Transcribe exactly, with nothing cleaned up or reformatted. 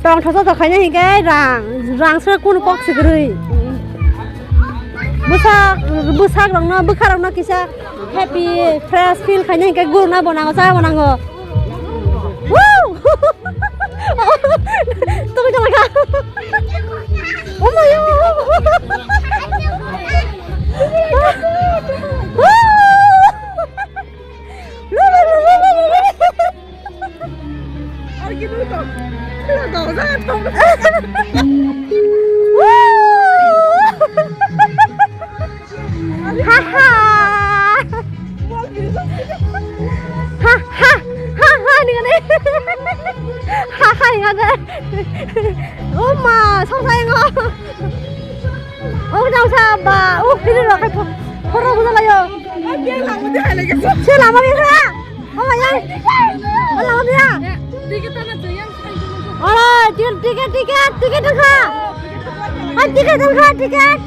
Tong thosa to khaina hinkhe rang, rang se kun kok sikrwi. Bwsak, bwsak rokno, bwkha rokno kisa happy, fresh feel khaina hinkhe gurna bo nango, cha bo nango. Woo! Tong jala kha. Oh my God! Woo! Ha ha. Ha ha ha ha ni ngane. Ha ha ni ngane. Oh ma, song sai ngo. Oh jang sa ba. Oh kiri ro kai pho. Phoro bu la yo. Se lama bi sa. Oh ma ya. Oh lama bi ya. Ora, ticket, ticket, ticket, ticket kha. Hai ticket kha, ticket.